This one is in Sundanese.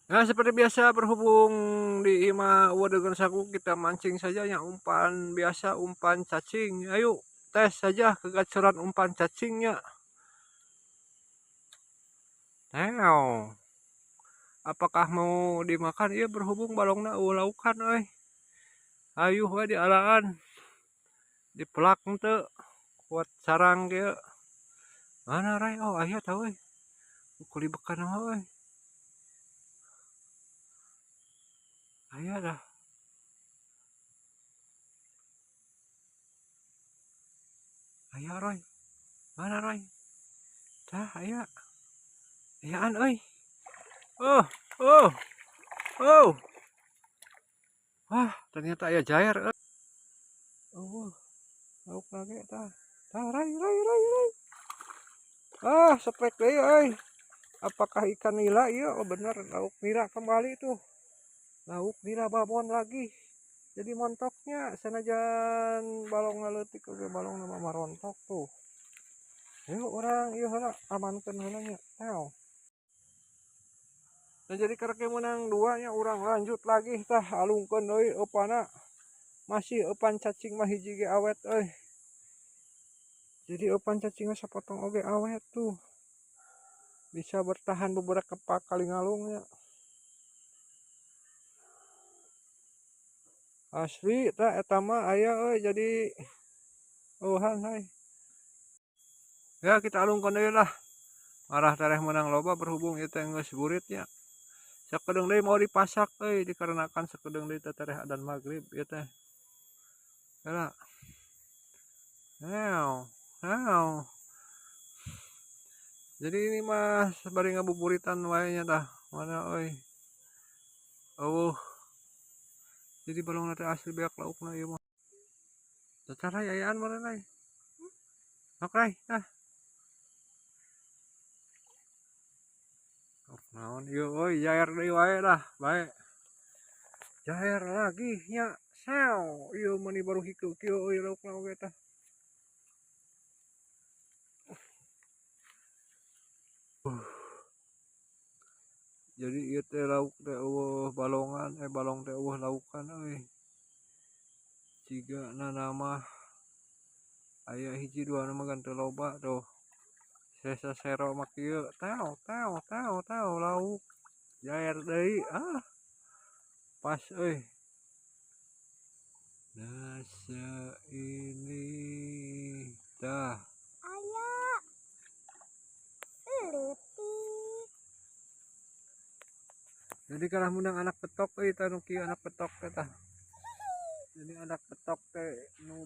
Nah, seperti biasa berhubung di imah eueuh dengan sagu, kita mancing saja yang umpan biasa, umpan cacing. Ayo tes saja kegacoran umpan cacingnya. Nah, apakah mau dimakan? Iya, berhubung balongna eueuh laukan euy. Ayo we dialaan. Dipelak henteu kuat sarang kieu. Mana rai? Oh, aya tah euy. Kuli bekan mah euy. Aya dah. Aya Roy. Mana Roy? Tah aya. Ayaan euy. Oh, oh. Oh. Wah, ternyata aya jair euy. Oh, lauk lagi tah. Tah Rai, Rai, Rai, Rai. Ah, seprek deui euy. Apakah ikan nila ieu? Oh bener, lauk nila kembali tuh. Lauk nila babon lagi. Jadi montoknya sanajan balong leutik oge balong nama marontok tuh. Ayo orang ieu heula amankeun heula nya. Teo. Nah, jadi karek menang 2 nya urang lanjut lagi tah alungkeun deui eupana. Masih eupan cacing mah hiji ge awet euy. Jadi eupan cacing mah sapotong oge awet tuh. Bisa bertahan beberapa kali ngalungnya. Asli tah eta mah aya euy jadi eueuhan euy. Ya kita alungkeun deui lah. Marah tereh menang loba berhubung ieu teh geus buritnya. Sakedeung deui mau dipasak euy dikarenakan sakedeung deui teh tereh adan magrib ieu teh. Heula. Meow, meow. Jadi ini mah bari ngabuburitan wae nya tah. Mana euy. Eueuh. Jadi balongna teh asli beak laukna ieu mah. Tah rai ayaan meureun rai. Sok rai, tah. Sok naon ieu euy, jair deui wae dah, bae. Jair lagi nya. Sew, ieu mah baru hikeu kieu euy laukna oge tah. Jadi ieu teh lauk teh eueuh balongan, balong teh eueuh laukan euy. Ciga nama aya hiji dua nama gan teu loba tuh. Sesa sero mah kieu, teo teo teo teo lauk. Jair deui ah. Pas euy. Nasa ini tah. Aya. Leutik. Jadi kalah menang anak petok euy tah nu kieu anak petok teh tah. Jadi anak petok teh nu